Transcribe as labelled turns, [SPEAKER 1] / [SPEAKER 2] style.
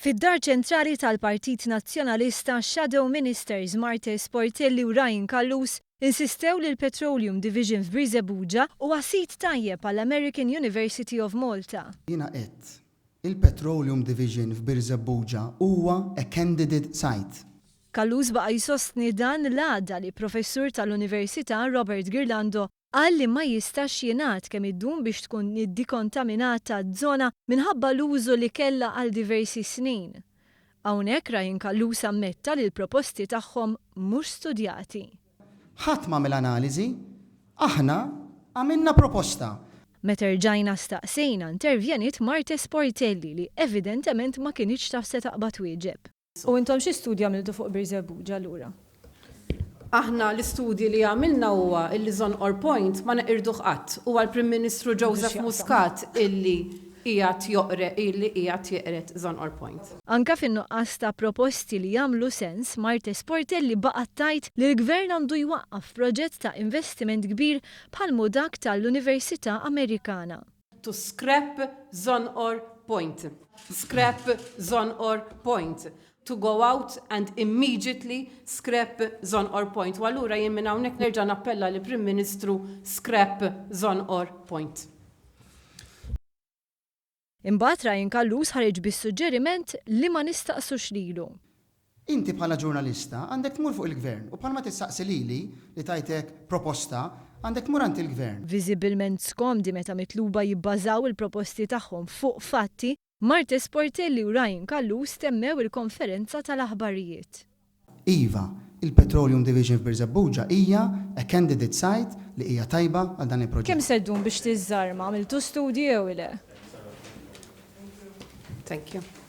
[SPEAKER 1] Fid-Dar Ċentrali tal-Partit Nazzjonalista, Shadow Ministers Marthese Portelli u Ryan Callus insistew li l-Petroleum Division f'Birżebbuġa huwa sit tajjeb għall-American University of Malta.
[SPEAKER 2] Jiena għedt, il-Petroleum Division f'Birżebbuġa huwa a candidate site.
[SPEAKER 1] Callus baqa' jsostni dan l-għada li Professur tal-Università Robert Ghirlando Qal li ma jistax jingħad kemm iddum biex tkun iddikontaminata z-zona minħabba l-użu li kellha għal diversi snin. Hawnhekk Ryan Callus ammetta li l-proposti tagħhom mhux studjati.
[SPEAKER 2] Ħadd m'għamel analiżi, aħna għamilna proposta.
[SPEAKER 1] Meta rġajna staqsejna, intervjeniet Marthese Portelli li evidentement ma kinitx taf se taqbad twieġeb. U intom xi studji għamiltu fuq Birżebbuġa allura?
[SPEAKER 3] Aħna l-istudji li għamilna huwa illi Żonqor Point ma neqirduh qatt. Huwa l-Prim Ministru Joseph Muscat illi qiegħed joqre illi qiegħed jeqred Żonqor Point.
[SPEAKER 1] Anke fin-nuqqas ta' proposti li jagħmlu sens, Marthese Portelli baqgħet tgħid li l-Gvern għandu jwaqqaf proġett ta' investiment kbir bħal mhu dak tal-Università Amerikana.
[SPEAKER 3] To scrap Żonqor Point. Scrap Żonqor Point. To go out and immediately scrap Żonqor Point. U allura jien minn hawnhekk nerġa' nappella lill-Prim Ministru scrap Żonqor Point.
[SPEAKER 1] Imbagħad Ryan Callus ħareġ bis-suġġeriment li ma nistaqsux lilu.
[SPEAKER 2] Inti bħala ġurnalista għandek tmur fuq il-Gvern u bħalma tistaqsi lili li tajtek proposta, għandek tmur għand il-Gvern.
[SPEAKER 1] Viżibilment skomdi meta mitluba jibbażaw il-proposti tagħhom fuq fatti, Marthese Portelli u Ryan Callus temmew il-konferenza tal-aħbarijiet.
[SPEAKER 2] Iva, il-Petroleum Division f'Birżebbuġa hija a candidate site li hija tajba għal dan il-proġett.
[SPEAKER 1] Kemm se ddum biex tiżżarma? Għamiltu studji jew le?
[SPEAKER 3] Thank you.